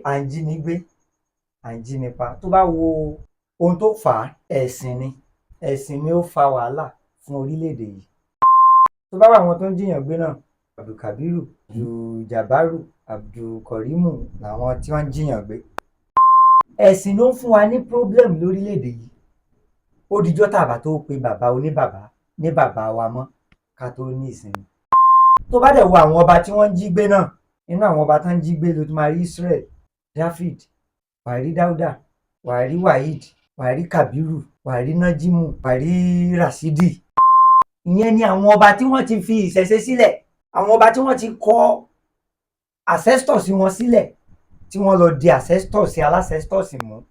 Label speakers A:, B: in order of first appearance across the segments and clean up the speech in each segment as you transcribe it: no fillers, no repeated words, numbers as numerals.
A: à ń jí ni gbé, à ń jí ni pa, tó bá wo ohun tó fà á, ẹ̀sìn ni. Ẹ̀sìn ni ó fa wàhálà fún orílẹ̀-èdè yìí. Tó bá wà, àwọn tó ń jí èèyàn gbé náà, Abdulkabiru, Abduljabaru, Abdulkarimu làwọn tí wọ́n ń jí èèyàn gbé. Ẹ̀sìn ló ń fún wa ní problem lórílẹ̀-èdè yìí. Ó dijọ́ tàbá tó pe bàbá oníbàbá ní bàbá wa mọ́ ká tó ní ìsinmi. Tó bá dẹ̀ wo àwọn ọba tí wọ́n ń jí gbé náà, nínú àwọn ọba tó ń jí gbé ló tún máa rí Israel, David, wàá rí Dáúdà, wàá rí Waheed, wàá rí Kabiru, wàá rí Nájímù, wàá rí Rasidi. Ìyẹn ni àwọn ọba tí wọ́n ti fi ìṣẹ̀ṣe sílẹ̀, àwọn ọba tí wọ́n ti kọ ancestors wọn sílẹ̀, tí wọ́n lọ di ancestors aláncestors mú.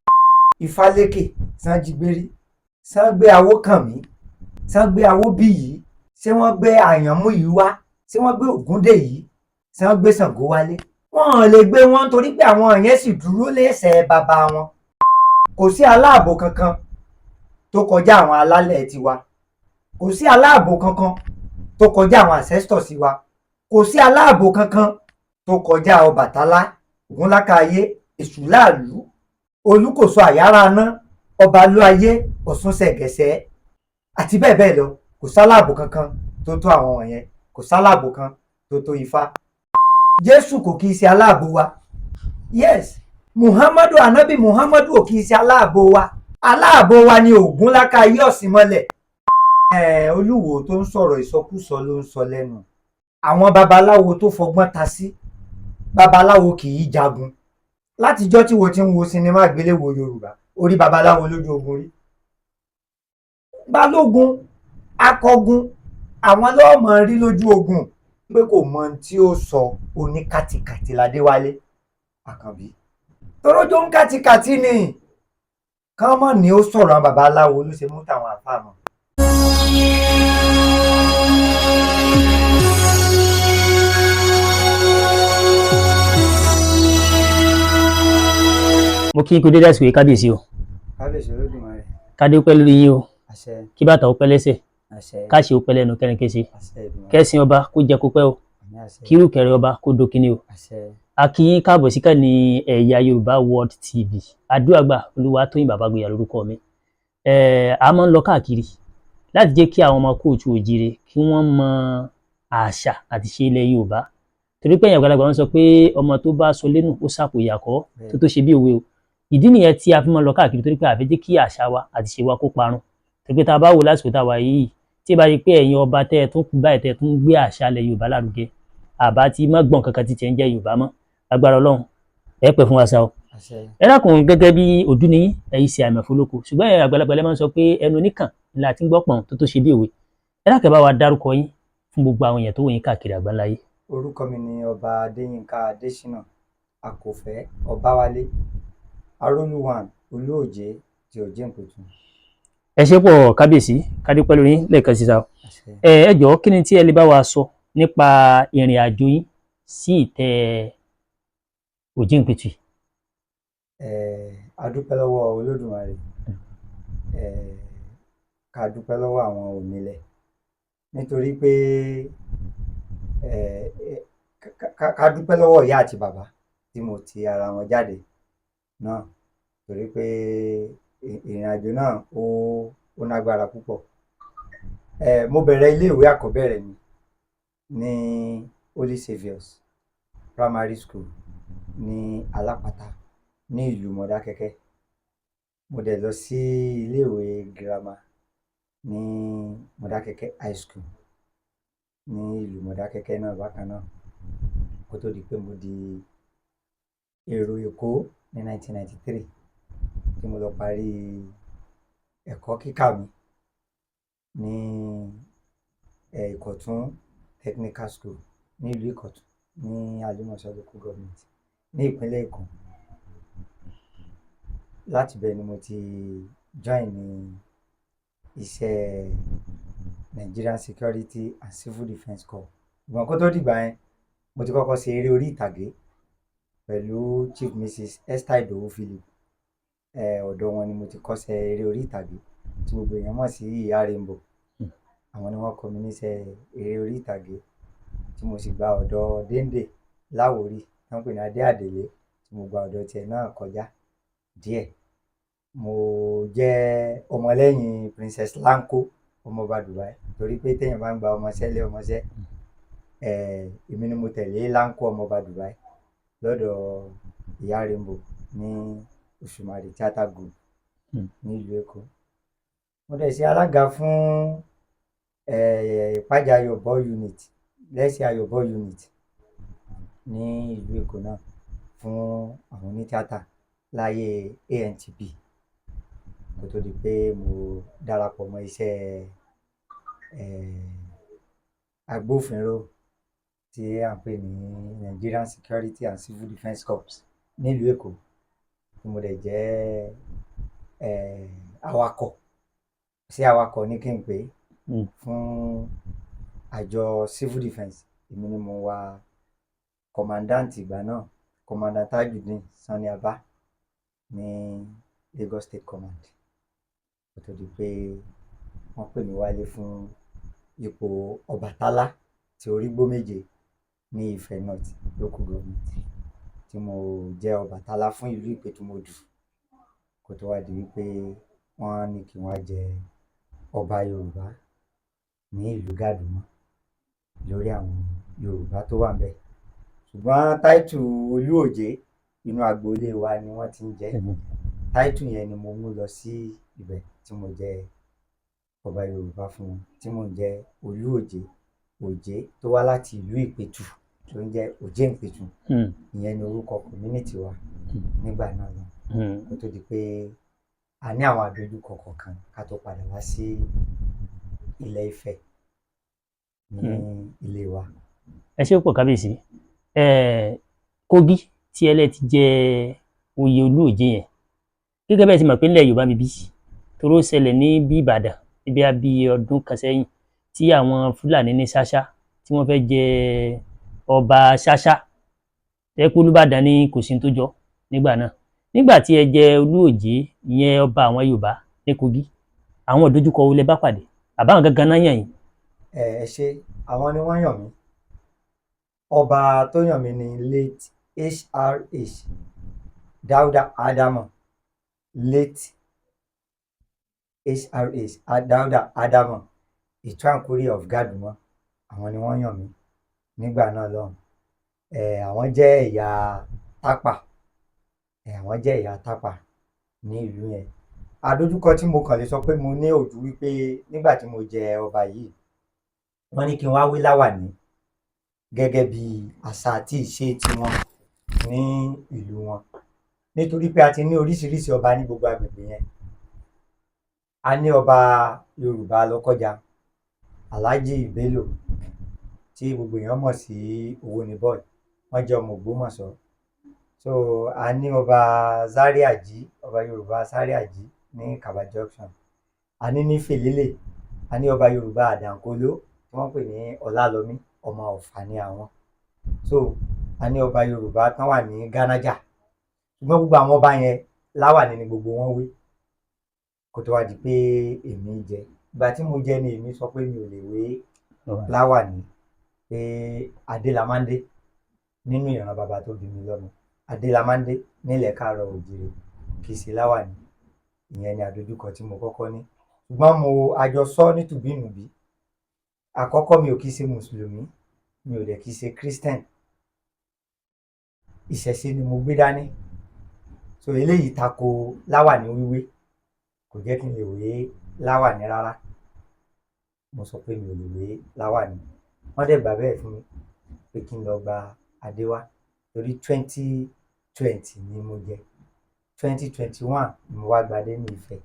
A: Ifálékè sàn jí gbé rí, sàn gbé Awókànmí, sàn gbé Awóbíyì, ṣé wọ́n gbé Àyànmú yìí wá, ṣé wọ́n gbé Ògúndé yìí, ṣé wọ́n gbé Ṣàngó wálé? Wọ́n ò lè gbé wọn torí pé àwọn yẹn sì dúró lẹ́sẹ̀ bàbá wọn. Kò sí aláàbò kankan tó kọjá àwọn alálẹ̀ tiwa. Kò sí aláàbò kankan tó kọjá àwọn ancestors wa. Kò sí aláàbò kankan tó kọjá Ọbàtálá, Ògúnlákàyé, Èṣù láàlú, Olúkòso, Àyàrá aná, Ọbalúayé, Ọ̀ṣun Ṣẹ̀gẹ̀ṣẹ̀ àti bẹ́ẹ̀ bẹ́ẹ̀ lọ. Kò sáláàbò kankan tó tó àwọn wọ̀nyẹn. Kò sáláàbò kan tó tó Ifá. Jésù kò kì í ṣe aláàbò wa. Yes, Muhammadu, Anabi Muhammadu ò kì í ṣe aláàbò wa. Aláàbò wa ni Ògúnlákàyé Ọ̀sìnmọ́lẹ̀. Olúwo tó ń sọ̀rọ̀, ìsọkúsọ ló ń sọ lẹ́nu. Àwọn babaláwo tó fọgbọ́n ta sí babaláwo kì í jagun. Látijọ́ tí wo ti ń wo sinimá àgbéléwò Yorùbá, orí babaláwo lójú ogun rí? Balógun, akọgun, àwọn lọ́ọ̀mọ̀ rí lójú ogun pé kò mọ ohun tí ó sọ. Oníkàtìkàtì ládéwálé Àkànbí torójó ń kàtìkàtì ni kán mọ̀ ní ó sọ̀rọ̀. Àwọn babaláwo ló ṣe mú tàwọn àfáà mọ́.
B: Mo kí n kú dédé àsìkò yìí, kábíyèsí o.
A: Kábíyèsí Olódùmarè.
B: Kádé pẹ́ lórí yín o.
A: Àṣẹ.
B: Kí bàtà ó pẹ́ lẹ́sẹ̀.
A: Àṣẹ.
B: Káṣe ó pẹ́ lẹ́nu kẹ́rin kése.
A: Àṣẹ Èdùmàrè.
B: Kẹ́sìn ọba kó jẹ kó pẹ́ o.
A: Àmín, àṣẹ.
B: Kírù kẹrẹ ọba kó dókínì o.
A: Àṣẹ.
B: A kí yín káàbọ̀ sí kàní Ẹ̀yà Yorùbá World TV. Àdúràgbà Olúwatóyìn Bàbágbéyà lórúkọ mi. A máa ń lọ káàkiri láti jẹ́ kí àwọn ọmọ kóòtù òjìrè kí wọ́n mọ àṣà àti ṣe ilẹ̀ Yorùbá, torí pé ẹ̀yìn àgbàlagbà wọn sọ pé ọmọ tó bá sọ lẹ́nu ó sàpò ìyàkọ́ tó tó ṣe bí òwe o. Ìdí nìyẹn tí a fi máa ń lọ káàkiri, torí pé a fẹ́ jẹ́ kí àṣà wa àti ṣe wa kó parun, torí pé tá a bá wò lásìkò tá a wà yìí, tí ì bá ṣe pé ẹ̀yin ọba tẹ́ ẹ tún kú báyìí, tẹ́ ẹ tún gbé àṣà ilẹ̀ Yorùbá lárugẹ, àbá tí má gbọ̀n kankan ti tiẹ̀ ń jẹ́ Yorùbá mọ́. Agbára Ọlọ́run, ẹ pẹ́ fún wa sa o.
A: Àṣẹ.
B: Ẹ dákun, gẹ́gẹ́ bí ojú ni ẹ̀yin ṣe àmọ̀ fọlọ́kọ, ṣùgbọ́n ẹ̀yin àgbàlagbà lẹ máa ń sọ pé ẹnu oníkàn la ti ń gbọ́ pọ̀n tó tó ṣe bí òwe. Ẹ dákun, ẹ bá wa dárúkọ yín fún gbogbo àwọn èèyàn tó wò yín káàkiri àgbáńláyé.
A: Orúkọ mi ni Ọba Adéyínká Adésínà Akọfẹ Ọbáwálé, Arólúwàn Olóòjé ti Òjé-Ìpẹ̀tù.
B: Ẹ ṣé pọ̀ kábíyèsí, kádé pẹ́ lórí yín lẹ́ẹ̀kan síta.
A: Àṣẹ.
B: Ẹ jọ̀ọ́, kí ni tí ẹ lè bá wa sọ nípa ìrìn àjò yín sí ìtẹ́ Òjé-Ìpẹ̀tù?
A: A dúpẹ́ lọ́wọ́ Olódùmarè, ká dúpẹ́ lọ́wọ́ àwọn onílẹ̀, nítorí pé ká dúpẹ́ lọ́wọ́ ìyá àti bàbá tí mo ti ara wọn jáde náà, torí pé ìrìn àjò náà ó lágbára púpọ̀. Mo bẹ̀rẹ̀ iléèwé àkọ́bẹ̀rẹ̀ mi ní Holy Saviours Primary School ní Alápàtà ní ìlú Mọdákẹ́kẹ́. Mo dẹ̀ lọ sí iléèwé girama ní Mọdákẹ́kẹ́ High School ní ìlú Mọdákẹ́kẹ́ náà bákan náà, kó tó di pé mo di èrò Èkó ní 1993, tí mo lọ parí ẹ̀kọ́ kíkà mi ní Ìkọ̀tún Technical School ní ìlú Ìkọ̀tún ní Àlímọ̀ṣọ́ Local Government ní ìpínlẹ̀ Èkó. Láti bẹ̀ ni mo ti join ní iṣẹ́ Nigerian Security and Civil Defence Corps. Ṣùgbọ́n kó tó dìgbà yẹn, mo ti kọ́kọ́ ṣe eré orí ìtàgé pẹ̀lú Chief Mrs Esther Idowu Philip. Ọ̀dọ̀ wọn ni mo ti kọ́ṣẹ́ eré orí ìtàgé tí gbogbo èèyàn mọ̀ sí Ìyá Rainbow. Àwọn ni wọ́n kọ́ mi níṣẹ́ eré orí ìtàgé, tí mo sì gba ọ̀dọ̀ Déndé Láwórì tí wọ́n ń pè ní Adé Àdèlé tí Tí mo gba ọ̀dọ̀ tiẹ̀ náà kọjá díẹ̀. Mo jẹ́ ọmọlẹ́yìn Princess Lanko, ọmọọba Dubai, torí pé téèyàn bá ń gba ọmọọṣẹ́ lé ọmọọṣẹ́, èmi ni mo tẹ̀lé Lanko ọmọọba Dubai lọ́dọ̀ Ìyá Rainbow ní Òṣùmàrè Theatre Group nílùú Èkó. Mo dẹ̀ ṣe alága fún Ìpájà Ayọ̀bọ unit, Lẹ́sẹ̀ Ayọ̀bọ unit ní ìlú Èkó náà fún àwọn onítíátà láyé ANTP, kó tó di pé mo darapọ̀ mọ́ iṣẹ́ agbófinró tí à ń pè ní Nigerian Security and Civil Defence Corps nílùú Èkó, tí mo dẹ̀ jẹ́ awakọ̀, sí awakọ̀ ní kí n pè é, fún àjọ civil defence. Èmi ni mo wà commandant ìgbà náà, Commander Tajudeen Sani Abba ní Lagos State Command, kó tó di pé wọ́n pè mí wálé fún ipò Ọbàtálá ti Orígbó Méje ní Ifẹ̀ North Local Government, tí mo jẹ́ Ọbàtálá fún ìlú Ìpẹ̀tùmọdù, kó tó wá di wípé wọ́n ní kí n wá jẹ ọba Yorùbá ní ìlú Gàdúmọ̀ lórí àwọn Yorùbá tó wà ńbẹ̀. Ṣùgbọ́n title Olú Òjé, inú agboolé wa ni wọ́n ti ń jẹ́. Title yẹn ni mo mú lọ sí ibẹ̀ tí mo jẹ ọba Yorùbá fún wọn, tí mò ń jẹ́ Olú Òjé, Òjé tó wá láti ìlú Ìpẹ̀tù, tó ń jẹ́ Òjé Ìpẹ̀tù. Ìyẹn ni orúkọ community wa nígbà náà lọ, kó tó di pé a ní àwọn àdojúkọ kọ̀ọ̀kan ká tó padà wá sí Ilẹ̀ Ifẹ̀ ní ilé wa.
B: Ẹ ṣé púpọ̀, kábíyèsí. Kogi tí ẹ lẹ́ ti jẹ oyè Olú Òjé yẹn, gẹ́gẹ́ bẹ́ẹ̀ ti mọ̀ pé nílẹ̀ Yorùbá mi bí toró ṣẹlẹ̀ ní bí Ìbàdàn níbi bí ọdún kan sẹ́yìn tí àwọn Fúlàní ní Ṣáṣá tí wọ́n fẹ́ jẹ ọba Ṣáṣá, tẹ́ pé Olúbàdàn ní kò sí tó jọ nígbà náà. Nígbà tí ẹ jẹ Olú Òjé ìyẹn, ọba àwọn Yorùbá ní Kogi, àwọn ìdojúkọ wo lẹ bá pàdé? Àbáwọn gangan náà yàn yín?
A: Ẹ ṣe, àwọn ni wọ́n yàn mí. Ọba tó yàn mí ni late HRH Dáúdà Ádámọ̀, late HRH Dáúdà Ádámọ̀, Ìtúànkúrì of Gàdúmọ̀. Àwọn ni wọ́n yàn mí nígbà náà lọ́hùn. Àwọn jẹ́ ẹ̀yà Tápà. Àwọn jẹ́ ẹ̀yà Tápà ní ìlú yẹn. Àdojúkọ tí mo kàn lè sọ pé mo ní ò ju wípé nígbà tí mo jẹ ọba yìí, wọ́n ní kí n wá wé láwàní gẹ́gẹ́ bí àṣà àti ìṣe tiwọn ní ìlú wọn, nítorí pé a ti ní oríṣiríṣi ọba ní gbogbo agbègbè yẹn. A ní ọba Yorùbá Lọ́kọ́jà, Alhaji Bello, tí gbogbo èèyàn mọ̀ sí Owónibọ́ì, wọ́n jẹ́ ọmọ Ògbómọ̀ṣọ́. So a ní ọba Zaria-Jí, ọba Yorùbá Zaria-Jí ní Kaba Junction. A ní ní Fèlélè, a ní ọba Yorùbá Àdànkóló tí wọ́n pè ní Ọlálọmí, ọmọ Ọ̀fà ní àwọn. So a ní ọba Yorùbá tán wà ní Gánájà. Ṣùgbọ́n gbogbo àwọn ọba yẹn, láwàní ni gbogbo wọn wé kó tó wá di pé èmi jẹ. Ìgbà tí mo jẹ ni èmi sọ pé mi ò lè wé láwàní, pé adé la máa ń dé nínú ìran bàbá tó bí mi lọ́mọ, adé la máa ń dé nílẹ̀ káàárọ̀ oòjíire, kì í ṣe láwàní. Ìyẹn ni àdojúkọ tí mo kọ́kọ́ ní. Ṣùgbọ́n mo àjọ sọ nítùbínùbí. Àkọ́kọ́, mi ò kì í ṣe mùsùlùmí, mi ò dẹ̀ kì í ṣe Christian, ìṣẹ̀ṣe ni mo gbé dání. So eléyìí tako láwàní wíwé, kò jẹ́ kí n lè wé láwàní rárá. Mo sọ pé mi ò lè wé láwàní, wọ́n dẹ̀ gbà bẹ́ẹ̀ fún mi pé kí n lọ gba adé wá, torí 2020 ni mo jẹ, 2021 ni mo wá gbadé ní Ifẹ̀.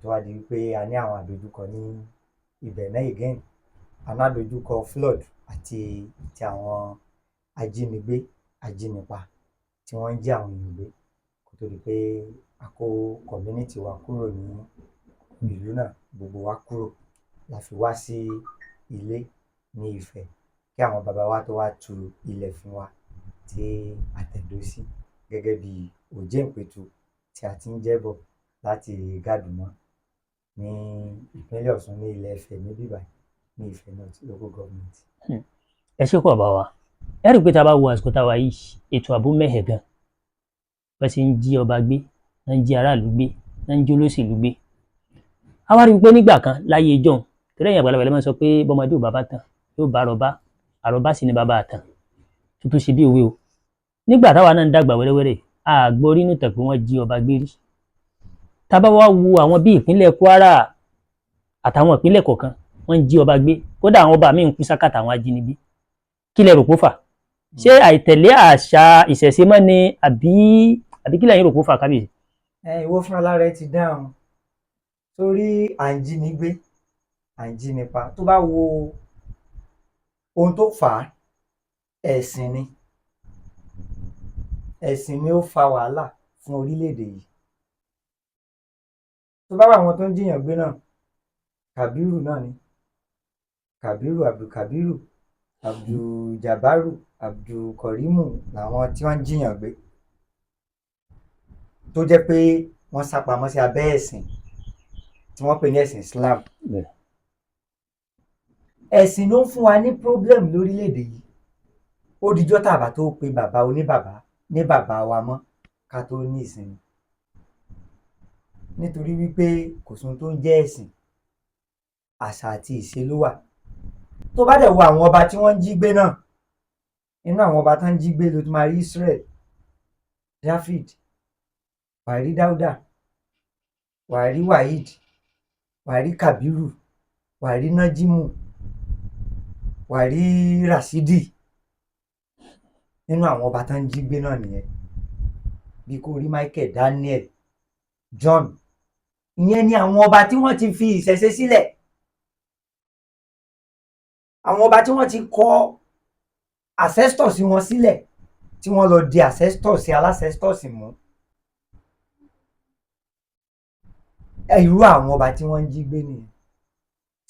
A: Tó wá di wípé a ní àwọn àdojúkọ ní ibẹ̀ náà again, a ní àdojúkọ flood àti ti àwọn ajínigbé, ajínipa tí wọ́n ń jí àwọn èèyàn gbé, kó tó di pé a kó community wa kúrò ní ìlú náà. Gbogbo wa kúrò la fi wá sí ilé ní Ifẹ̀, kí àwọn baba wa tó wá tu ilẹ̀ fún wa tí a tẹ̀dó sí gẹ́gẹ́ bí Òjé Ìpẹ̀tù tí a ti ń jẹ́ bọ̀ láti Gàdúmọ̀ ní ìpínlẹ̀ Ọ̀ṣun, ní ilẹ̀ Ifẹ̀ níbí báyìí, ní Ifẹ̀ North Local Government.
B: Ẹ ṣé pọ̀, bàbá wa. Ẹ rí i pé tá a bá wo àsìkò tá a wà yìí, ètò ààbò mẹ́hẹ̀ gan. Bá ṣe ń jí ọba gbé, náà ń jí aráàlú gbé, náà ń jí olóṣèlú gbé. A wá rí i pé nígbà kan láyé ijọ́un, torí ẹ̀yin àgbàlagbà lè máa sọ pé bọ́mọdé ò bá bá tàn yóò bá àrọ́bá, àrọ́bá sì ni bàbá àtàn. Tuntun ṣe bí òwe o. Nígbà táwa náà ń dàgbà wẹ́rẹ́wẹ́rẹ́, a gbọ́ rí nìtàn pé wọ́n jí ọba gbé rí. Tá a bá wá wo àwọn bí ìpínlẹ̀ Kwara àtàwọn ìpínlẹ̀ kọ̀ọ̀kan, wọ́n ń jí ọba gbé, kódà àwọn ọba míì ń kú sákàtà àwọn ajínigbé. Kí lẹ rò pó fà? Ṣé àìtẹ̀lé àṣà ìṣẹ̀ṣe mọ́ ni àbí kí lẹ̀yin rò pó fà, kábíyèsí?
A: Ẹ ìwọ fúnra lára ẹ ti dáhùn. Torí à ń jí ni gbé, à ń jí ni pa. Tó bá wo ohun tó fà á, ẹ̀sìn ni. Ẹ̀sìn ni ó fa wàhálà fún orílẹ̀-èdè yìí. Tó bá wà àwọn tó ń jiyàn gbé náà, Kàbírù náà ni. Kàbírù, Abdulkabiru, Abduljabaru, Abdulkorimu làwọn tí wọ́n ń jiyàn gbé, tó jẹ́ pé wọ́n sá pamọ́ sí abẹ́ ẹ̀sìn tí wọ́n pè ní ẹ̀sìn Islam. Ẹ̀sìn ló ń fún wa ní problem lórílẹ̀‐èdè yìí. Ó dijọ́ tàbá tó pe bàbá oníbàbá ní bàbá wa mọ́ ká tó ní ìsinmi, nítorí wípé kò sóhun tó ń jẹ́ ẹ̀sìn, àṣà àti ìṣe ló wà. Tó bá dẹ̀ wo àwọn ọba tí wọ́n ń jí gbé náà, inú àwọn ọba tó ń jí gbé ló ti máa rí Israel, David, wàá rí Dáúdà, wàá rí Waheed, wàá rí Kabiru, wàá rí Nájímù, wàá rí Rasidi. Nínú àwọn ọba tó ń jí gbé náà nìyẹn. Bí kò rí Michael, Daniel, John, ìyẹn ni àwọn ọba tí wọ́n ti fi ìṣẹ̀ṣe sílẹ̀, àwọn ọba tí wọ́n ti kọ ancestors wọn sílẹ̀, tí wọ́n lọ di ancestors aláncestors mú. Irú àwọn ọba tí wọ́n ń jí gbé nìyẹn.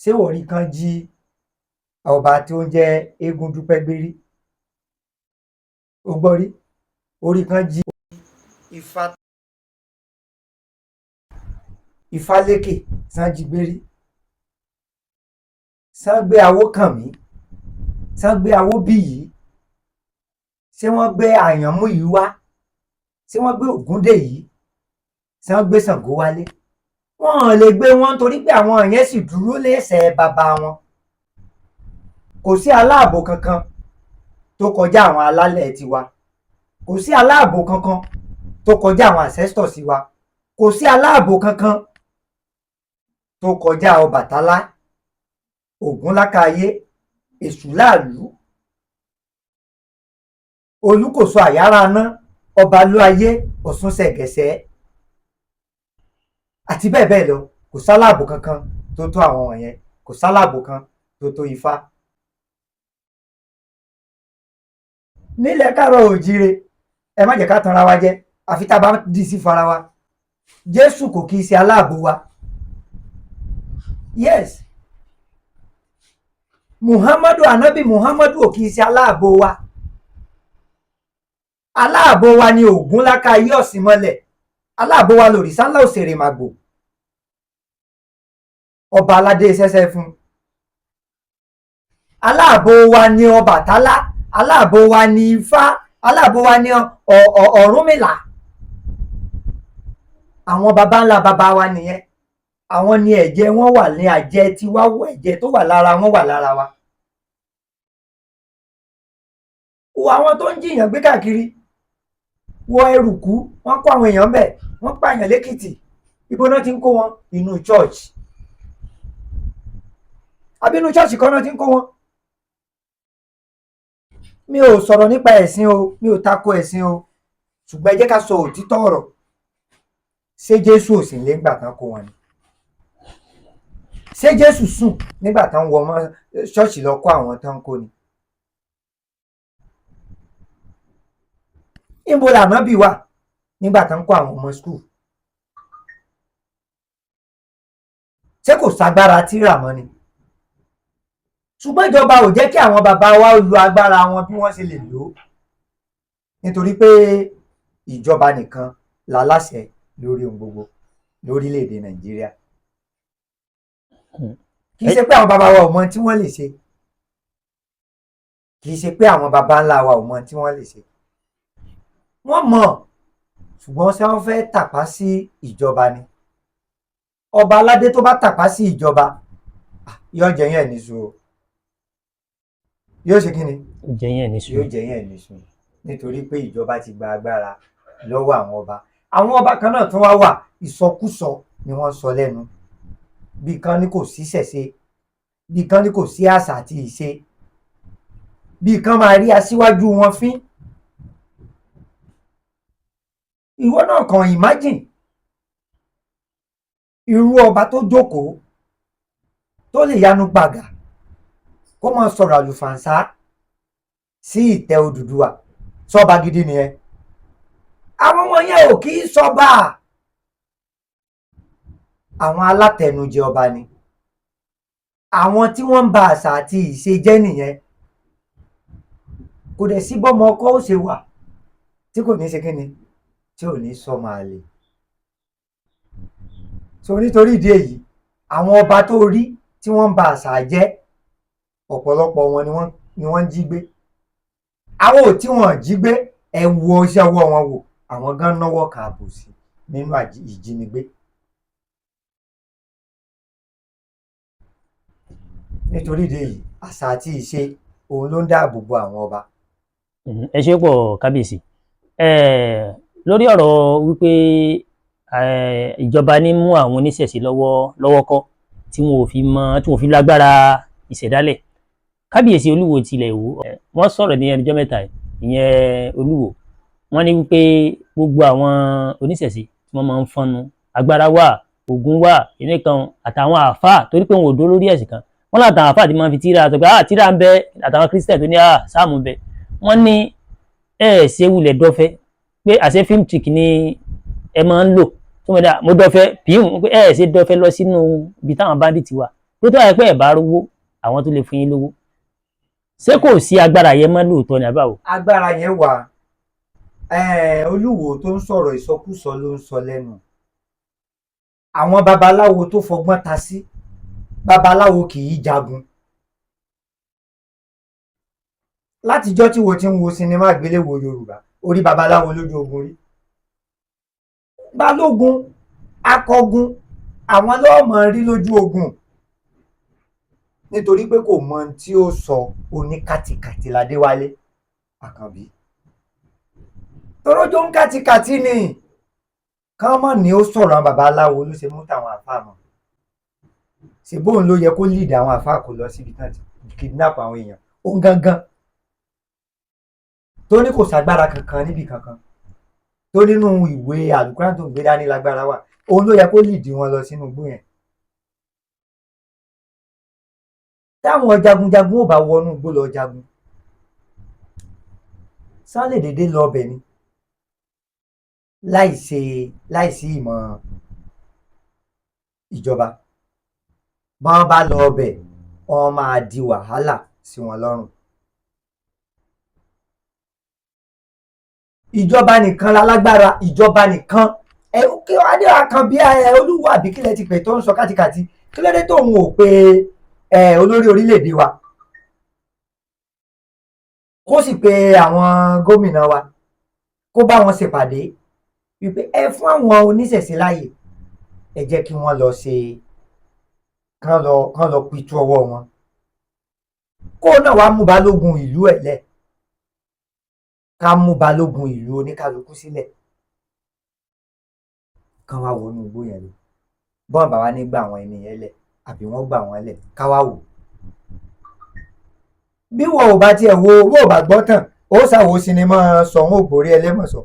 A: Ṣé wọ́n rí kán jí ọba tó ń jẹ́ Eégún Dúpẹ́ gbé rí? O gbọ́ rí? Orí kan jí Ifá Ifálékè sán jí gbé rí? Sán gbé Awókànmí? Sán gbé Awóbíyìí? Ṣé wọ́n gbé Àyànmú yìí wá? Ṣé wọ́n gbé Ògúndé yìí? Sán gbé Ṣàngó wálé? Wọ́n ò lè gbé wọn, torí pé àwọn yẹn sì dúró lẹ́sẹ̀ bàbá wọn. Kò sí aláàbò kankan tó kọjá àwọn alálẹ̀ tiwa, kò sí aláàbò kankan tó kọjá àwọn ancestors wa, kò sí aláàbò kankan tó kọjá Ọbàtálá, Ògúnlákàyé, Èṣù láàlú, Olúkòso àyàrá aná, Ọbalúayé, Ọ̀ṣun ṣẹ̀gẹ̀ṣẹ̀ àti bẹ́ẹ̀ bẹ́ẹ̀ lọ. Kò sáláàbò kankan tó tó àwọn wọ̀nyẹn, kò sáláàbò kan tó tó Ifá. Nílẹ̀ káàárọ̀ òjíire, ẹ má jẹ́ ká tanra wa jẹ, àfi tá a bá dì sí fara wa. Jésù kò kì í ṣe aláàbò wa. Yes, Muhammadu, anabi Muhammadu ò kì í ṣe aláàbò wa. Aláàbò wa ni Ògúnlákàyé Ọ̀sìnmọlẹ̀, aláàbò wa lòrìṣà ńlá òṣèré màgbò, ọba aládé sẹ́sẹ́ fún. Aláàbò wa ni Ọbàtálá, aláàbò wa ni Ifá, aláàbò wa ni Ọ̀rúnmìlà. Àwọn baba ńlá baba wa nìyẹn. Àwọn ni ẹ̀jẹ̀ wọn wà ní àjẹ tiwa, ẹ̀jẹ̀ tó wà lára wọn wà lára wa. Wo àwọn tó ń jiyàn gbé káàkiri, wọ ẹrùkú, wọ́n kó àwọn èèyàn bẹ̀, wọ́n pààyàn lẹ́kìtì. Ibo náà ti ń kó wọn? Inú church. Àbí inú church kan náà ti ń kó wọn? Mi ò sọ̀rọ̀ nípa ẹ̀sìn o, mi ò tako ẹ̀sìn o, ṣùgbọ́n ẹ jẹ́ ká sọ òtítọ́ ọ̀rọ̀. Ṣé Jésù ò sì lé nígbà tán kó wọn ni? Ṣé Jésù sùn nígbà tán wọ ọmọ ṣọ́ọ̀ṣì lọ kó àwọn tán kó ni? Níbo lànábì wà nígbà tán kó àwọn ọmọ skul? Ṣé kò ságbára tírà mọ́ ni? Ṣùgbọ́n ìjọba ò jẹ́ kí àwọn bàbá wa lo agbára wọn bí wọ́n ṣe lè lò ó, nítorí pé ìjọba nìkan láláṣẹ lórí ohun gbogbo lórílẹ̀‐èdè Nàìjíríà. Kì í ṣe pé àwọn bàbá wa ò mọ tí wọ́n lè ṣe. Kì í ṣe pé àwọn baba ńlá wa ò mọ tí wọ́n lè ṣe, wọ́n mọ̀, ṣùgbọ́n ṣé wọ́n fẹ́ tàpá sí ìjọba ni? Ọba aládé tó bá tàpá sí ìjọba, yóò jẹ yẹn níṣu o. Yóò ṣe kí ni?
B: Jẹ yẹn níṣu.
A: Yóò jẹ yẹn níṣu, nítorí pé ìjọba ti gba agbára lọ́wọ́ àwọn ọba. Àwọn ọba kan náà tún wá wà, ìsọkúsọ ni wọ́n sọ lẹ́nu. Bí kan ní kò sí ṣẹ̀ṣe, bí kan ní kò sí àṣà àti ìṣe, bí kan máa rí aṣíwájú wọn fín. Ìwọ náà kàn imagine irú ọba tó jókòó tó lè yanu gbàgà kó máa sọ̀rọ̀ àlùfànṣá sí ìtẹ́ Odùduwà. Sọba gidi nìyẹn? Àwọn wọn yẹn ò kì í sọba, àwọn alátẹnujẹ ọba ni. Àwọn tí wọ́n ń ba àṣà àti ìṣe jẹ́ nìyẹn. Kò dẹ̀ sí bọ́mọ ọkọ ó ṣe wà tí kò ní ṣe kí ni, tí ò ní sọmọ àlè. So nítorí ìdí èyí, àwọn ọba tó rí tí wọ́n ń ba àṣà jẹ́, ọ̀pọ̀lọpọ̀ wọn ni wọ́n ń jí gbé. Àwọn ò tí wọ́n jí gbé, ẹ wo iṣẹ́ ọwọ́ wọn wò, àwọn gan náwó kan àbòsí nínú ìjínigbé. Nítorí ìdí èyí, àṣà àti ìṣe òun ló ń dáàbò bo àwọn ọba.
B: Ẹ ṣé pọ̀ kábíyèsí. Lórí ọ̀rọ̀ wípé ìjọba ní mú àwọn oníṣẹ̀ṣe lọ́wọ́ kọ́ tí wọn ò fi mọ, tí wọn ò fi lágbára ìṣẹ̀dálẹ̀, kábíyèsí Olúwo tilẹ̀ Ìwó, wọ́n sọ̀rọ̀ ní ẹnujọ́ mẹ́ta yìí, ìyẹn Olúwo, wọ́n ní wípé gbogbo àwọn oníṣẹ̀ṣe tí wọ́n máa ń fọ́nnu agbára wà, ògùn wà, ìní kan àtàwọn àáfàá, torí pé wọn ò dó lórí ẹ̀sìn kan, wọ́n látàwọn àáfàá tí máa ń fi tíra sọ pé tíra ń bẹ, àtàwọn kírísítẹ̀ tó ní sáàmù ń bẹ. Wọ́n ní ẹ ṣe wulẹ̀ dọ́fẹ́ pé àṣẹ fíìmù trick ni ẹ máa ń lò tó mọ̀ dá mo dọ́fẹ́ pìhùn pé ẹ ṣe dọ́fẹ́ lọ sínú ibi táwọn bandit wà, pé tó wáyé pé ẹ bá rówó àwọn tó lè fún yín lówó. Ṣé kò sí agbára yẹn mọ́ lóòótọ́ ni àbáwò?
A: Agbára yẹn wà. Olúwo tó ń sọ̀rọ̀ ìsọkúsọ ló ń sọ lẹ́nu. Àwọn babaláwo tó fọgbọ́n ta sí, babaláwo kì í jagun. Látijọ́ tí wo ti ń wo sinimá àgbéléwò Yorùbá, orí babaláwo lójú ogun rí. Balógun, akọgun, àwọn lọ́ọ̀mọ̀ rí lójú ogun, nítorí pé kò mọ tí ó sọ. Oníkàtìkàtì ládéwálé Àkànbí torójó ń kàtìkàtì ni kán mọ̀ ní ó sọ̀rọ̀. Àwọn babaláwo ló ṣe mú táwọn àfáà mọ̀, ṣe bóun ló yẹ kó lead àwọn àfáà kó lọ síbi tán ti kidnap àwọn èèyàn. Òun gangan tó ní kò ságbára kankan níbi kankan, tó nínú ìwé àlùkùránì tó ń gbé dání lágbára wà, òun ló yẹ kó lead wọn lọ sínú igbó yẹn. Táwọn jagunjagun ò bá wọnú igbó lọ jagun, sá lè dédé lọ ọbẹ̀ ni láìsí ìmọ̀ ìjọba. Bọ́n bá lọ ọbẹ̀, wọ́n máa di wàhálà sí wọn lọ́rùn. Ìjọba nìkan lálágbára, ìjọba nìkan. Ẹ kí adé Àkànbí Olúwo àbí kílẹ̀ ti pè tó ń sọ kátikàti, kí ló dé tóun ò pe olórí orílẹ̀-èdè wa, kó sì pe àwọn gómìnà wa, kó bá wọn ṣèpàdé wípé ẹ fún àwọn oníṣẹ̀ṣe láàyè, ẹ jẹ́ kí wọ́n lọ ṣe kán lọ pitú ọwọ́ wọn, kó náà wàá mú balógun ìlú ẹ̀ lẹ̀, ká mú balógun ìlú oníkálukú sílẹ̀, kán wá wọnú igbó yẹn lọ. Bọ́n bá wá ní gbà àwọn ẹni yẹn lẹ̀ àbí wọ́n gbà wọ́n lẹ̀, ká wá wò. Bí wọn ò bá tiẹ̀ wo, bó ò bá gbọ́ tàn, ó ṣàwò sinimá Ṣọ̀ún Ògbórí Ẹlẹ́mọ̀ṣọ́.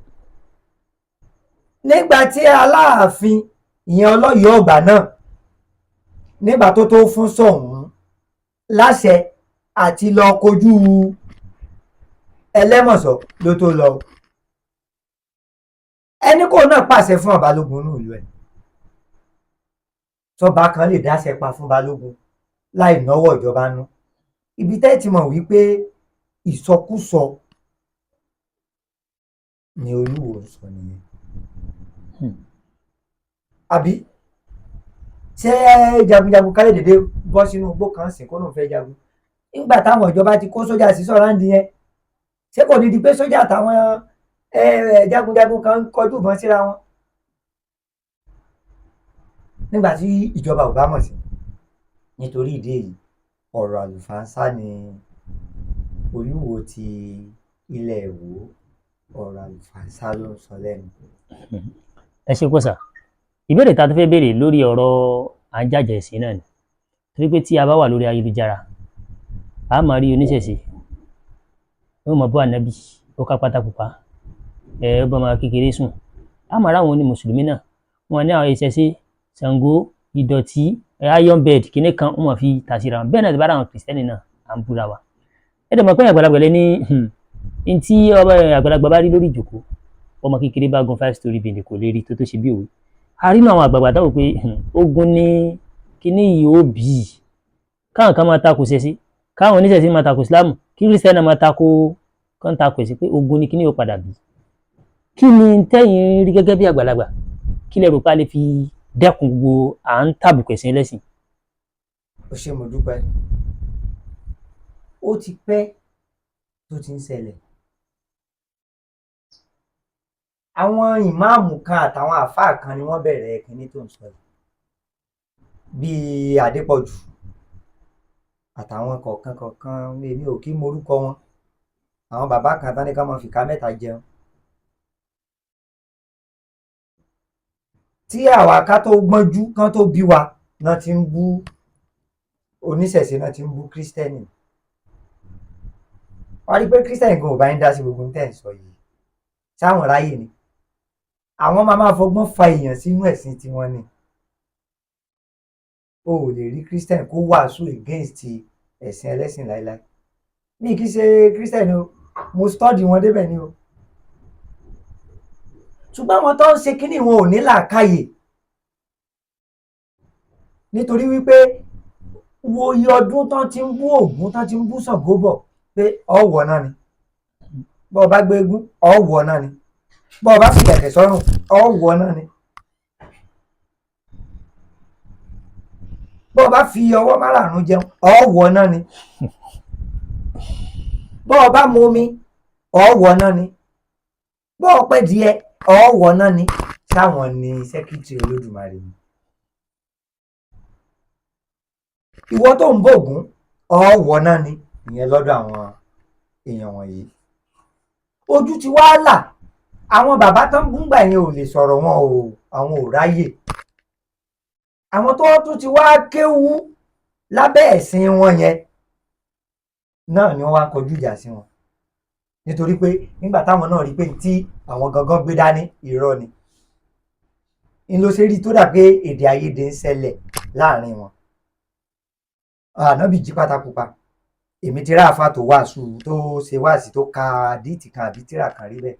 A: Nígbà tí Aláàfin ìyẹn Ọlọ́yọ̀ọ́ ọ̀gbà náà, nígbà tó fún Ṣọ̀ún láṣẹ àti lọ kojú Ẹlẹ́mọ̀ṣọ́ ló tó lọ. Ẹni kò náà pàṣẹ fún Balógun ní ìlú ẹ̀. Tọ́ba kan lè dáṣẹ pa fún Balógun láì náwó ìjọba nú. Ibi tẹ́ ti mọ̀ wípé ìsọkúsọ ni Olúwo ń sọ nìyẹn. Àbí ṣé jagunjagun kálẹ̀ dédé bọ́ sínú igbó kan sìn kó lóun fẹ́ jagun? Nígbà táwọn ìjọba ti kó sójà sí sọ̀ráǹdì yẹn, ṣé kò ní di pé sójà àtàwọn jagunjagun kan ń kọjú ìbọn síra wọn nígbà tí ìjọba ò bá mọ̀ sí? Nítorí ìdí èyí, ọ̀rọ̀ àlùfànṣá ni Olúwo ti ilẹ̀ Ìwó, ọ̀rọ̀ àlùfànṣá ló ń sọ lẹ́nu.
B: Ẹ ṣe pọ̀ sà. Ìbéèrè tá a tún fẹ́ béèrè lórí ọ̀rọ̀ à ń jàjà ẹ̀sìn náà ni, torí pé tí a bá wà lórí ayélujára, a máa rí oníṣẹ̀ṣe ó mọ̀ bó ànábì ó ká pátá pupa ẹ ó bá ọmọ kékeré sùn. A máa ráwọn oní mùsùlùmí náà, wọn ní àwọn ìṣẹ̀ṣe Ṣàngó ìdọ̀tí iron bed kìíní kan, wọ́n máa fi tà síra wọn. Bẹ́ẹ̀ náà ti bá ráwọn kìrìsìtẹ́nì náà, à ń búra wa. Ẹ dẹ̀ mọ̀ pé àgbàlagbà lẹ ní n tí ọba àgbàlagbà bá rí lórí ìjòkó, ọmọ kékeré bá gun 5 story building kò lè rí tó tó ṣe bí òwe. A rí nínú àwọn àgbààgbà táwọn pé ogun ní kíní yìí ó bì í, káwọn kan máa takò ṣẹ̀ṣe, káwọn oníṣẹ̀ṣe máa takò Ìsìlámù, kí kìrìsìtẹ́nì máa takò kán takò ẹ̀sìn, pé ogun ní kíní yóò padà bì í. Kí ni tẹ́yìn rí gẹ́gẹ́ bí àgbàlagbà? Kí lẹ rò pé a lè fi dẹ́kun gbogbo à ń tàbùkù ẹ̀sìn ẹlẹ́sìn?
A: Ó ṣé, mo dúpẹ́. Ó ti pẹ́ tó ti ń ṣẹlẹ̀. Àwọn ìmáàmù kan àtàwọn àáfàá kan ni wọ́n bẹ̀rẹ̀ kinní tó ń sọ yìí, bíi Adépọ̀jù àtàwọn kọ̀ọ̀kan kọ̀ọ̀kan, èmi ò kí morúkọ wọn, àwọn bàbá kan tán ní ká máa fìka mẹ́ta jẹun. Tí àwa ká tó gbọ́njú kán tó bí wa náà ti ń bú oníṣẹ̀ṣe, náà ti ń bú kírísítẹ́nì. Wọ́n á rí i pé kírísítẹ́nì gan ò bá yín dá sí gbogbo ohun tẹ́ ẹ̀ ń sọ yìí. Sáwọn ráyè ni àwọn máa máa fọgbọ́n fa èèyàn sínú ẹ̀sìn tiwọn ni. O ò lè rí kírísítẹ́nì kó wàásù against ẹ̀sìn ẹlẹ́sìn láéláé. Mi kì í ṣe kírísítẹ́nì o, mo study wọn débẹ̀ ni o. Ṣùgbọ́n àwọn tó ń ṣe kínní wọn ò ní làákàyè, nítorí wípé wo iye ọdún tán ti ń bú Ògún, tán ti ń bú Ṣàngó bọ̀, pé ọ̀wọ̀ náà ni bọ́ ọ bá gbé eégún, ọ̀wọ̀ náà ni bọ́ ọ bá fi ìlẹ̀kẹ̀ sọ́rùn, ọ̀wọ̀ náà ni bọ́ ọ bá fi ọwọ́ márààrún jẹun, ọ̀wọ̀ náà ni bọ́ ọ bá mu omi, ọ̀wọ̀ náà ni bọ́ ọ pẹ́ díẹ̀, ọ̀wọ̀ náà ni. Sáwọn ni sẹ́kítírì Olódùmarè ni. Ìwọ tó ń bògún, ọ̀wọ̀ náà ni. Ìyẹn lọ́dọ̀ àwọn èèyàn wọ̀nyí, ojú ti wá là. Àwọn bàbá tó ń búngbà yẹn ò lè sọ̀rọ̀, wọn ò, àwọn ò ráyè. Àwọn tó tún ti wá kéwú lábẹ́ ẹ̀sìn wọn yẹn náà ni wọ́n wá kọjú ìjà sí wọn, nítorí pé nígbà táwọn náà rí pé tí àwọn gangan gbé dání irọ́ ni, ń ló ṣe rí tó dà pé èdè àìyedè ń ṣẹlẹ̀ láàrin wọn. Ànábì jí pátákópa, èmi ti ráàfà tó wàásù, tó ṣe wáàsí, tó ka àdíìtì kan àbí tírà kan rí bẹ́ẹ̀.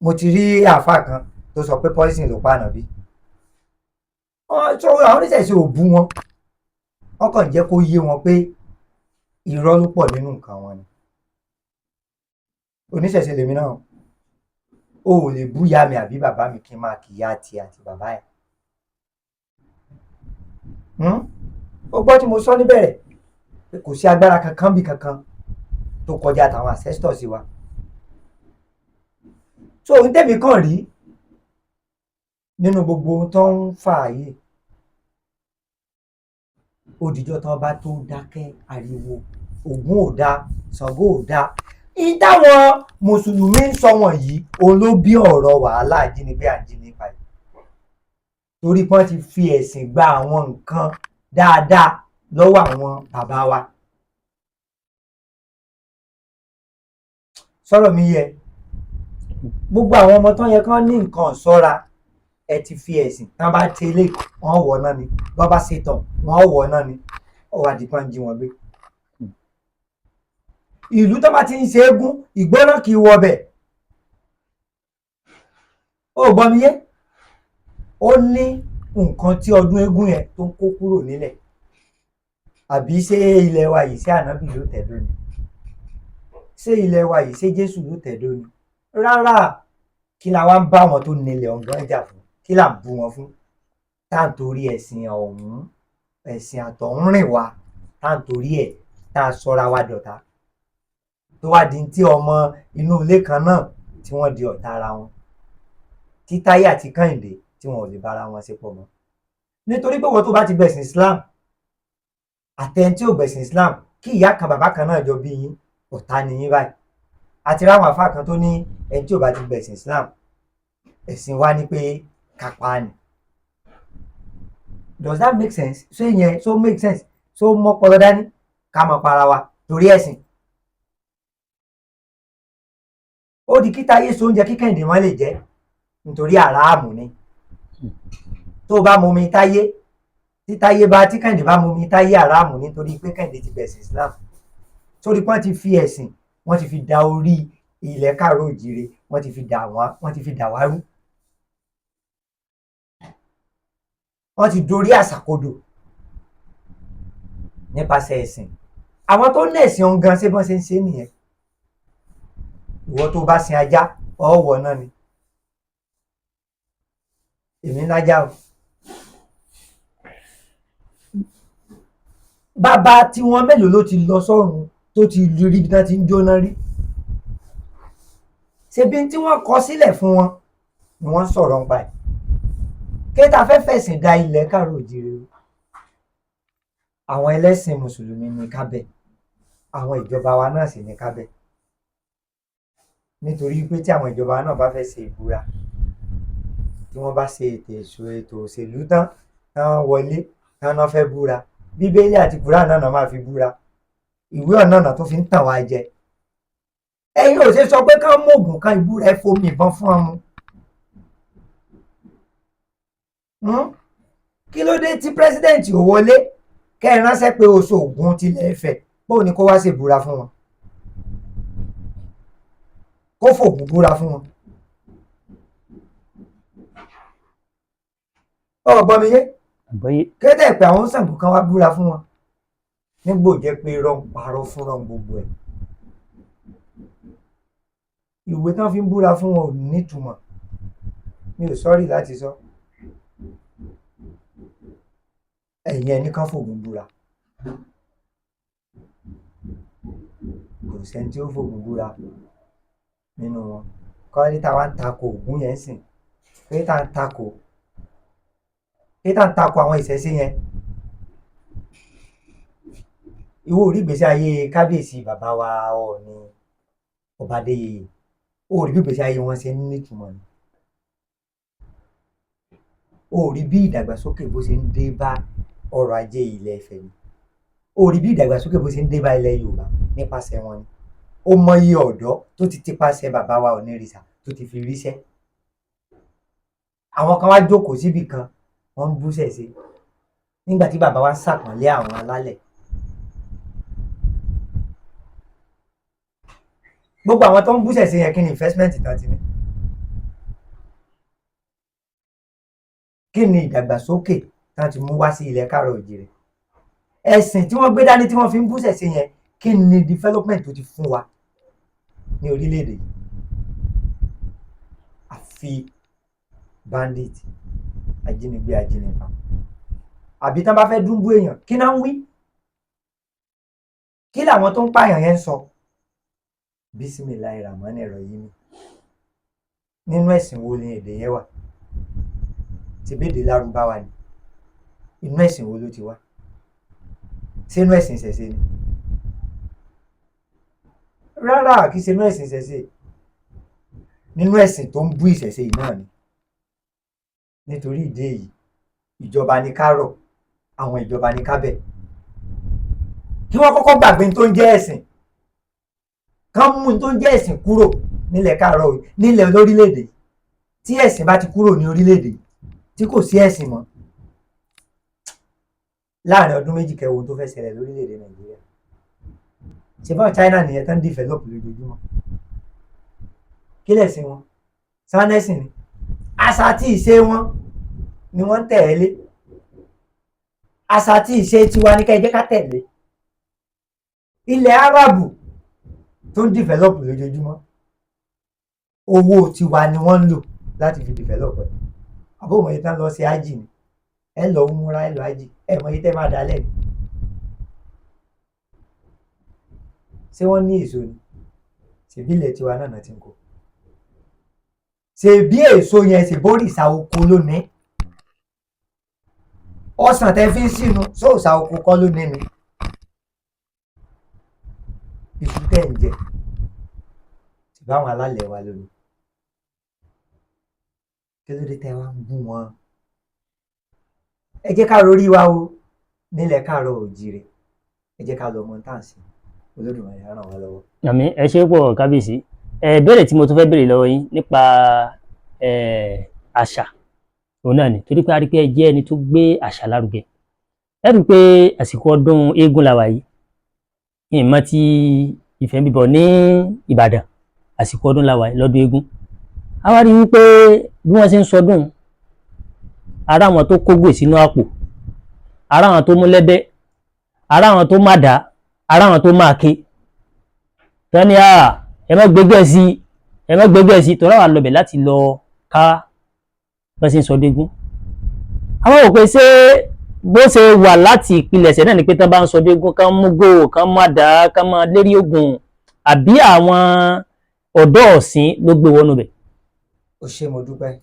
A: Mo ti rí àáfà kan tó sọ pé poison ló pa ànábì. Àwọn oníṣẹ̀ṣe ò bú wọn, wọ́n kàn jẹ́ kó yé wọn pé irọ́ ló pọ̀ nínú nǹkan wọn ni. Oníṣẹ̀ṣe lèmi náà, o ò lè bú ìyá mi àbí bàbá mi kí n máa kì í yá tiẹ̀ àti bàbá ẹ̀. Ó gbọ́ tí mo sọ níbẹ̀rẹ̀ pé kò sí agbára kankan bí kankan tó kọjá àtàwọn ancestors wa. So ohun tẹ́mi kàn rí nínú gbogbo ohun tó ń fà yìí, ó dijọ́ tán bá tó dákẹ́ ariwo Ògún ò dáa, Ṣàngó ò dáa, ní táwọn mùsùlùmí ń sọ wọ̀nyí, òun ló bí ọ̀rọ̀ wàhálà ajínigbé àjínipa yìí, torí pé wọ́n ti fi ẹ̀sìn gba àwọn nǹkan dáadáa lọ́wọ́ àwọn bàbá wa. Sọ̀rọ̀ mi yẹ gbogbo àwọn ọmọ tán yẹ kán ní nǹkan ṣọ́ra, ẹ ti fi ẹ̀sìn tán bá tẹ́lẹ̀ wọ́n wọ̀ náà ni, bọ́n bá ṣe tán wọ́n wọ̀ náà ni, ọwọ́ àdìpọ́n ń jí wọn gbé. Ìlú tó bá ti ń ṣe égún, ìgbóná kì í wọbẹ̀. Ó gbọ́ mi yé? Ó ní nǹkan tí ọdún eégún yẹn tó ń kó kúrò nílẹ̀. Àbí ṣé ilẹ̀ wa yìí, ṣé ànábì ló tẹ̀dó ni? Ṣé ilẹ̀ wa yìí, ṣé Jésù ló tẹ̀dó ni? Rárá. Kí la wá ń bá wọn tó nílẹ̀ ọ̀gán jà fún? Kí là ń bú wọn fún? Tá à ń torí ẹ̀sìn ọ̀hún, ẹ̀sìn àtọ̀húnrìn wa, tá à ń torí ẹ̀ tá a sọra wa dọ̀tá, tó wá di tí ọmọ inú ilé kan náà tí wọ́n di ọ̀tá ara wọn, tí Táyé àti Kẹ́hìndé tí wọn ò lè bára wọn ṣe pọ̀ mọ́, nítorí pé wọ́n tó bá ti gbẹ̀sìn Islam àtẹni tí ò gbẹ̀sìn Islam, kí ìyá kan bàbá kan náà jọ bí yín, ọ̀tá ni yín báyìí. Àti ráwọn àfáà kan tó ní ẹni tí ò bá ti gbẹ̀sìn Islam, ẹ̀sìn wa ni pé kápá ni. Does that make sense? Ṣé yẹn so make sense? So mọ́pọlọ dání ká mọ̀ para wa torí ẹ̀sìn? Ó di kí Táyé so oúnjẹ kí Kẹ́hìndé má lè jẹ nítorí àràámù ni. Tó bá mumi Táyé, tí Táyé bá tí Kẹ́hìndé bá mumi Táyé, àràámù nítorí pé Kẹ́hìndé ti gbẹ̀sìn Islam. Sórí pé wọ́n ti fi ẹ̀sìn, wọ́n ti fi da orí ilẹ̀ káàárọ̀ òjìire, wọ́n ti fi dà wá, wọ́n ti fi dà wá rú, wọ́n ti dorí àṣàkodò nípasẹ̀ ẹ̀sìn. Àwọn tó ní ẹ̀sìn ọ̀hún gan, ṣé bọ́n ṣe ń ṣe nìyẹn? Ìwọ tó bá sin ajá, ọ̀wọ̀ náà ni. Èmi ń lájá o. Bàbá tiwọn mélòó ló ti lọ sọ́run tó ti rí ibi tí wọ́n ti ń jóná rí? Ṣebí tí wọ́n kọ sílẹ̀ fún wọn ni wọ́n ń sọ̀rọ̀ nípa ẹ̀. Kéta fẹ́ fẹ̀sìn da ilẹ̀ káàárọ̀ òjìire o. Àwọn ẹlẹ́sìn mùsùlùmí ní kábẹ̀, àwọn ìjọba wa náà sì ní kábẹ̀, nítorí pé tí àwọn ìjọba náà bá fẹ́ ṣe ìbúra, tí wọ́n bá ṣe ètò òṣèlú tán tán wọlé tán náà fẹ́ búra, Bíbélì àti Kùránì náà máa fi búra. Ìwé ọ̀nà náà tó fi ń tàn wá jẹ. Ẹ̀yin ò ṣe sọ pé ká mọ̀gùn kan ìbúra ẹ fomi ìbọn fún ọmọ. Kí ló dé tí pírẹsidẹ́ǹtì ò wọlé kẹ́ ẹ ránṣẹ́ pé oṣù Ògún tilẹ̀ Ifẹ̀, bóun ni kó wá ṣe búra fún wọn, kó fògùn búra fún wọn? Ọ̀gbọ́n mi yé? Kéde pé àwọn Ṣàngó kan wá búra fún wọn nígbò jẹ́ pé irọ́ ń parọ́ fúnra gbogbo ẹ̀. Ìwé tán fi ń búra fún wọn ò nítumọ̀, mi ò sọ́rí láti sọ. Ẹ̀yin ẹni kan fògùn búra, kò sẹ́ni tí ó fògùn búra nínú wọn. Kọ́lé tá a wá ń takò Ògún yẹn sìn, kọ́lé tá a ń takò, kọ́lé tá a ń takò àwọn ìṣẹ̀ṣe yẹn. Ìwọ ò rí ìgbésí ayé kábíyèsí bàbá wa Ọọ̀ni Ọba Adéyẹyè, ó rí bí ìgbésí ayé wọn ṣe ń nítumọ̀ ni. Ó rí bí ìdàgbàsókè bó ṣe ń dé bá ọrọ̀ ajé ilẹ̀ Ifẹ̀ ni. Ó rí bí ìdàgbàsókè bó ṣe ń dé bá ilẹ̀ Yorùbá nípasẹ̀ wọn ni. Ó mọyì ọ̀dọ́ tó ti tipasẹ̀ bàbá wa Ọ̀nìrìṣà tó ti fi ríṣẹ́. Àwọn kan wá jókòó síbì kan, wọ́n ń bú ṣẹ̀ṣe nígbà tí bàbá wa ń ṣàpọ́nlé àwọn alálẹ̀. Gbogbo àwọn tó ń bú ṣẹ̀ṣe yẹn, kí ni investment tán ti ní? Kí ni ìdàgbàsókè tán ti mú wá sí ilẹ̀ káàárọ̀ òjìrè? Ẹ̀sìn tí wọ́n gbé dání tí wọ́n fi ń bú ṣẹ̀ṣe yẹn, kí ni development tó ti fún wa ní orílẹ̀-èdè yìí? Àfi bandit, ajínigbé, ajínigbà. Àbí tán bá fẹ́ dúnbú èèyàn, kí náà ń wí? Kí làwọn tó ń pààyàn yẹn ń sọ? Bísímìláì ràmọ́nì ẹ̀rọ yìí ni. Nínú ẹ̀sìn wo ni èdè yẹn wà? Ti bédè Lárúbáwá ni. Inú ẹ̀sìn wo ló ti wá? Ṣé inú ẹ̀sìn ìṣẹ̀ṣe ni? Rárá, kì í ṣe inú ẹ̀sìn ìṣẹ̀ṣe. Nínú ẹ̀sìn tó ń bú ìṣẹ̀ṣe yìí náà ni. Nítorí ìdí èyí, ìjọba ní ká rọ̀, àwọn ìjọba ní ká bẹ̀. Kí wọ́n kọ́kọ́ gbàgbé tó ń jẹ́ ẹ̀sìn, kán mú tó ń jẹ́ ẹ̀sìn kúrò nílẹ̀ káàárọ̀ nílẹ̀ lórílẹ̀‐èdè. Tí ẹ̀sìn bá ti kúrò ní orílẹ̀‐èdè, tí kò sí ẹ̀sìn mọ́, láàrin ọdún méjì kẹwo tó fẹ́ ṣẹlẹ̀ lórílẹ̀‐èdè Nàìjíríà. Ṣé báwọn China nìyẹn tán develop lójoojúmọ́? Kí lẹ̀sìn wọn? Sanẹ́sìn ni. Àṣà àti ìṣe wọn ni wọ́n ń tẹ̀lé. Àṣà àti ìṣe tiwa ní ká ẹ jẹ́ ká tẹ̀lé. Ilẹ̀ Árábù tó ń develop lójoojúmọ́, owó tiwa ni wọ́n ń lò láti fi develop ẹ̀. Àbó mọ̀ yìí tán lọ sí ájì ni, ẹ lọ múra, ẹ lọ ájì, ẹ mọ̀ yìí tẹ́ máa dálẹ̀ ni. Ṣé wọ́n ní èso ni? Ṣèbí ilẹ̀ tiwa náà ti ń kó. Ṣèbí èso yẹn, ṣèbórìṣà oko lónìí? Ọsàn tẹ fi ń sínú, sóòṣà oko kọ́ lónìí ni? Iṣu tẹ̀ ń jẹ, ṣèbáwọn alálẹ̀ wa lónìí? Kí ló dé tẹ́ wá ń bú wọn? Ẹ jẹ́ ká rorí wa o nílẹ̀ káàárọ̀ òjíire. Ẹ jẹ́ ká lọ mọ tá à ń sìn. Olódùmarè á ràn wá lọ́wọ́.
B: Àmín. Ẹ ṣé pọ̀, kábíyèsí. Ẹ béèrè tí mo tún fẹ́ béèrè lọ́wọ́ yín nípa àṣà òun náà ni, torí pé a rí pé ẹ jẹ́ ẹni tó gbé àṣà lárugẹ. Ẹ rí i pé àsìkò ọdún eégún la wà yìí. Ìmọ̀ tí ìfẹ́ ń bíbọ̀ ní Ìbàdàn, àsìkò ọdún la wà yìí lọ́dún eégún. A wá rí i wípé bí wọ́n ṣe ń sọdún, ara àwọn tó kógò sínú àpò, ara àwọn tó mú lẹ́bẹ́, ara àwọn tó má dá, ara àwọn tó máa ké tẹ́ni à, ẹ má gbégbé sí, ẹ má gbégbé sí, tọ́lá wà lọ́bẹ̀ láti lọ ká bá ṣe ń sọdún eégún. Àwọn ò pé ṣé bó ṣe wà láti ìpilẹ̀ṣẹ̀ náà ni pé tán bá ń sọdún eégún, kán mú gò, kán má dá, kán má lérí ogun, àbí àwọn ọ̀dọ́ ọ̀sìn ló gbé wọnú bẹ̀?
A: Ó ṣé, mo dúpẹ́.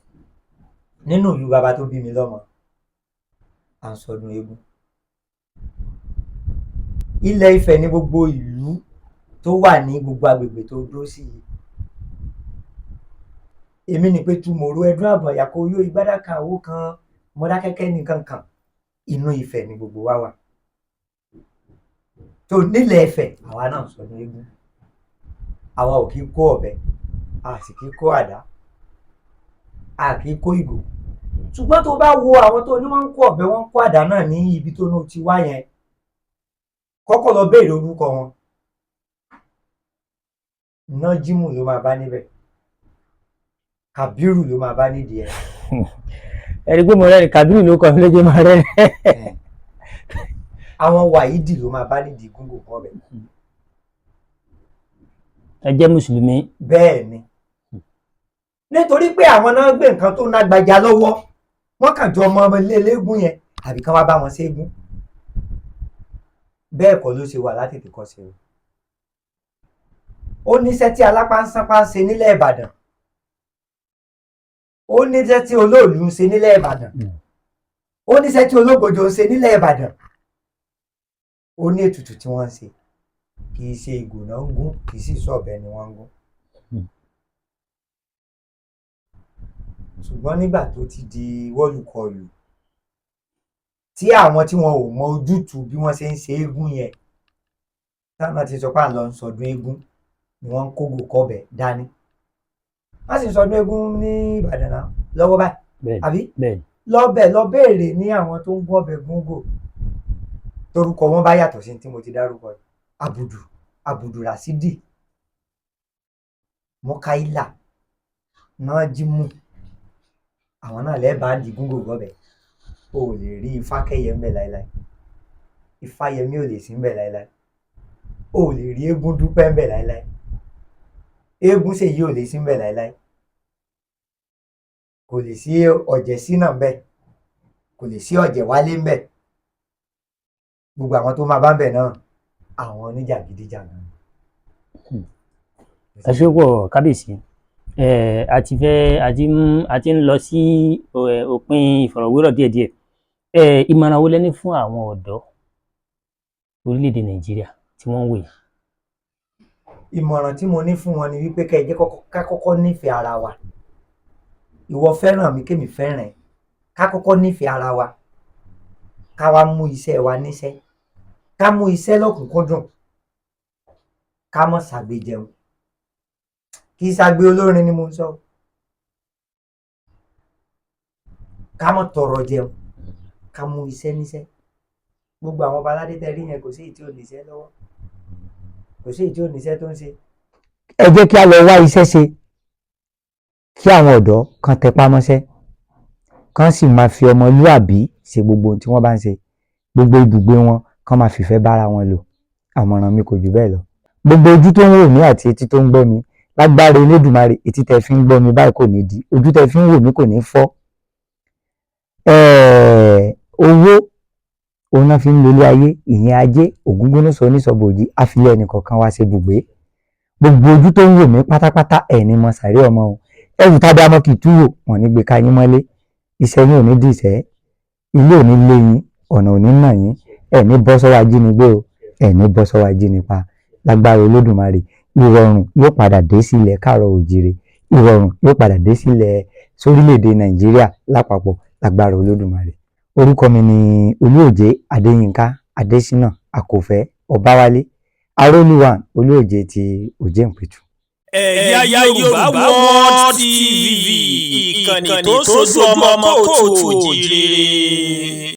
A: Nínú ìlú bàbá tó bí mi lọ́mọ, à ń sọdún eégún. Ilẹ̀ Ifẹ̀ ní gbogbo ìlú tó wà ní gbogbo agbègbè tó dúró sí yìí. Èmi ní pé túmọ̀rú ẹdún àbọ̀yà kó yó igbádá kan àwo kan Mọdákẹ́kẹ́ nìkan kan, inú Ifẹ̀ ni gbogbo wa wà. Tó nílẹ̀ Ifẹ̀, àwa náà sọdún eégún. Àwa ò kí kó ọ̀bẹ, a sì kí kó àdá, a kì í kó ìgò. Ṣùgbọ́n tó bá wo àwọn tó ní wọ́n ń kó ọ̀bẹ, wọ́n ń kó àdá náà ní ibi tó ní o ti wá yẹn, kọ́kọ́ lọ béèrè orúkọ wọn. Nájímù ló máa bá níbẹ̀, Kàbírù ló máa bá nídìí ẹ̀.
B: Ẹ rí i pé mo rẹ́rìn, Kàbírù ló kọ́ mi lójú máa rẹ́rìn.
A: Àwọn Wàhídì ló máa bá nídìí gúngò kan ọbẹ̀.
B: Ẹ jẹ́ mùsùlùmí.
A: Bẹ́ẹ̀ ni, nítorí pé àwọn náà gbé nǹkan tó nágbájá lọ́wọ́, wọ́n kàn jọ ọmọ ilé eléégún yẹn àbí kán wá bá wọn ṣẹ́gun. Bẹ́ẹ̀ kọ́ ló ṣe wà látètè kọ́ ṣe o. Ó níṣẹ́ tí alápánsánpá ń ṣe nílẹ̀ Ìbàdàn, ó níṣẹ́ tí olóòlù ń ṣe nílẹ̀ Ìbàdàn, ó níṣẹ́ tí ológbòjò ń ṣe nílẹ̀ Ìbàdàn. Ó ní ètùtù tí wọ́n ń ṣe. Kì í ṣe ìgò náà ń gún, kì í sì sọ̀bẹ ni wọ́n ń gún. Ṣùgbọ́n nígbà tó ti di wọ́lùkọlù, tí àwọn tí wọn ò mọ ojútùú bí wọ́n ṣe ń ṣe eégún yẹn, táwọn ti sọ pé à ń lọ sọdún eégún, ni wọ́n ń kógò kọ́bẹ dání. Wọ́n sì ń sọdún eégún ní Ìbàdàn náà lọ́wọ́ báyìí, àbí? Lọ́bẹ̀ lọ béèrè ní àwọn tó ń gún ọbẹ̀ gúngò, torúkọ wọn bá yàtọ̀ sí tí mo ti dárúkọ yìí. Àbùdù, Àbùdù Ràsídì, Mọ́káílà, Nájímù, àwọn náà lẹ́ẹ̀bàá di gúngò gọ́bẹ̀. O ò lè rí Ifákẹ́yẹ ńbẹ̀ láéláé, Ifáyẹmí ò lè sí ńbẹ̀ láéláé, o ò lè rí eégún Dúpẹ́ ńbẹ̀ láéláé, eégún Ṣèyí ò lè sí ńbẹ̀ láéláé, kò lè sí Ọ̀jẹ̀sínà ńbẹ̀, kò lè sí Ọ̀jẹ̀wálé ńbẹ̀. Gbogbo àwọn tó máa bá ńbẹ̀ náà, àwọn oníjàgídíjàgan.
B: Ẹ ṣé pọ̀, kábíyèsí. A ti fẹ́ a ti ń lọ sí òpin ìfọ̀rọ̀wérọ̀ díẹ̀díẹ̀. Ìmọ̀ràn wo lẹ ní fún àwọn ọ̀dọ́ orílẹ̀-èdè Nàìjíríà tí wọ́n ń wò yìí?
A: Ìmọ̀ràn tí mo ní fún wọn ni wípé kẹ́ ẹ jẹ́ ká kọ́kọ́ nífẹ̀ẹ́ ara wa. Ìwọ fẹ́ràn mi, kémi fẹ́ràn ẹ. Ká kọ́kọ́ nífẹ̀ẹ́ ara wa, ká wá mú iṣẹ́ wa níṣẹ́, ká mú iṣẹ́ lọ́kùnkúndùn, ká má ṣàgbé jẹun. Kì í ṣàgbé olórin ni mo ń sọ. Ká má tọrọ jẹun, ká mú iṣẹ́ níṣẹ́. Gbogbo àwọn ọba aládé tẹ́ rí yẹn, kò sí èyí tí ò níṣẹ́ lọ́wọ́, kò sí èyí tí ò níṣẹ́ tó ń ṣe. Ẹ jẹ́ kí a lọ wá iṣẹ́ ṣe, kí àwọn ọ̀dọ́ kan tẹpá mọ́ṣẹ́, kán sì máa fi ọmọlúàbí ṣe gbogbo ohun tí wọ́n bá ń ṣe, gbogbo ibùgbé wọn, kán máa fìfẹ́ bára wọn lò. Àmọ̀ràn mi kò jù bẹ́ẹ̀ lọ. Gbogbo ojú tó ń wò mí àti etí tó ń gbọ́ mi, lágbára Elédùmarè, etí tẹ́ fi ń gbọ́ mi báyìí kò ní di, ojú tẹ́ fi ń wò mí kò ní fọ́. Owó Òun náà fi ń lólé ayé. Ìyẹn ajé ògúngúnúsọ onísọbòjì àfilẹ̀ ẹnìkọ̀ọ̀kan wá ṣe bùgbé. Gbogbo ojú tó ń wò mí pátápátá, ẹ̀ ní mọ sàárẹ̀ ọmọ o. Ẹrù tábí amọ́ kì í túwò wọn ní gbé ká yín mọ́lé. Iṣẹ́ yín ò ní dìṣẹ́, ilé ò ní lé yín, ọ̀nà ò ní nà yín. Ẹ̀ ní bọ́ sọ́wọ́ ajínigbé o, ẹ̀ ní bọ́ sọ́wọ́ ajínipa. Lágbára Olódùmarè, ìrọ̀rùn yóò padà dé sílẹ̀ káàrọ̀ òjìrè, ìrọ̀rùn yóò padà dé sílẹ̀ sórílẹ̀-èdè Nàìjíríà lápapọ̀ lágbára Olódùmarè. Orúkọ mi ni Olúòjé Adéyínká Adésínà Àkòfẹ́ Ọbáwálé Arólúwà, Olúòjé ti Òjé Ìpẹ̀tù.
C: Ẹ̀yà Yorùbá World TV, ìkànnì tó ń sojú ọmọ kóòtù òjìrè.